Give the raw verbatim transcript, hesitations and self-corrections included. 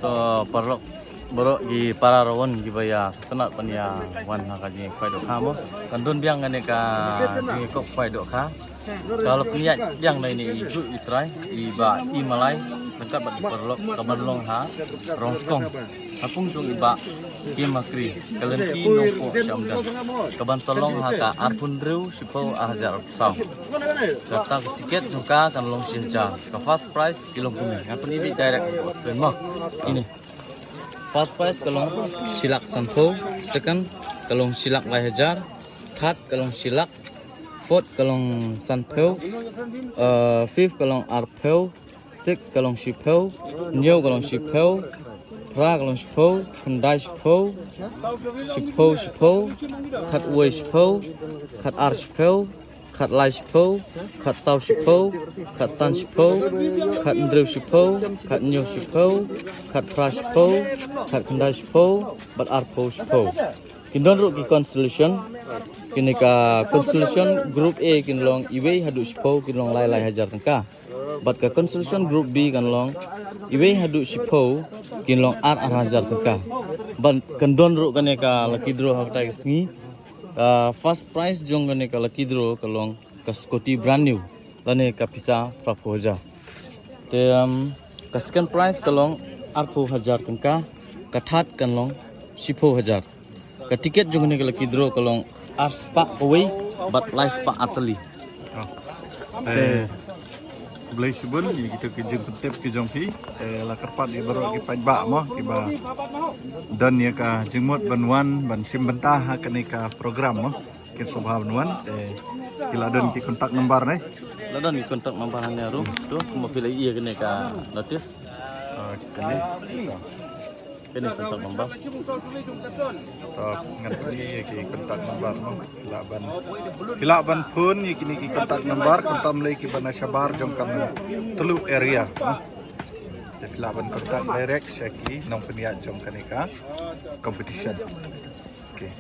To, paralok baroh ki para rawon kiba ïa sngewtynnat ban ïa wan ha ka jingïakop khwai dohkha mo. Kan don biang kane ka jingïakop khwai dohkha. Ka la pynïaid biang na ine i juh i trai, i Bah I Malai, ryngkat bad i paralok, kaban long ha Rongskong. Ha pung jong i Bah Kim Makri, ka lynti Nongpoh Shyamdon. Kaban sa long ha ka arphew hynriew shiphew ar hajar arphew saw. Kata ka tiket jong ka kan long shi hajar. Ka first prize ki long kumne. Ngan pyni beit direct ha ka screen mo. Ine. First prize ka long shi lak sanphew, second ka long shi lak lai hajar, third ka long shi lak, fourth ka long sanphew, uh, fifth ka long arphew, sixth ka long shiphew, hynñiew ka long shiphew, phra ka long shiphew, khyndai shiphew, shiphew shiphew, khatwei shiphew, khatar shiphew, khatlai shiphew, khatsaw shiphew, khatsan shiphew, khathynriew shiphew, khathynñiew shiphew, khatphra shiphew, khatkhyndai shiphew, bad arphew shiphew. Kin don ruh ki consolation. Kine ka consolation group A kin long iwei haduh shiphew, kin long lai lai hajar tyngka. Bad ka consolation group B kan long iwei haduh shiphew, kin long ar ar hajar tyngka. Bad kan don ruh kane ka lucky draw ha kata ka sngi. Ah, first prize jong kane ka lucky draw ka long ka scooty brand new, lane ka pisa phraphew hajar. Te, um, ka second prize ka long arphew hajar tyngka, ka third kan long shiphew hajar. Ka tiket jong kane ka lucky draw ka long ar spah kawei bad lai spah artylli. Oh. Te, khublei shibun ïa kita ki jingpyntip ki jong phi. Te la kyrpad ïa baroh ki paidbah mo, kiba don ïa ka jingmut ban wan ban shim bynta ha kane ka program mo. Kin sngewbha ban wan, te ki la don ki contact number ne? La don ki contact number hangne ruh. To, kumba phi la ïohi kane ka notice. Ah, kane. Kane contact number. To, ngan pyni ïa ki contact number mo. Phi lah ban, phi lah ban phone ïa kine ki contact number, khamtam lei kiba na shabar jong ka Myntdu area mo. Te phi lah ban contact direct sha ki nongpynïaid jong kane ka competition. Okay.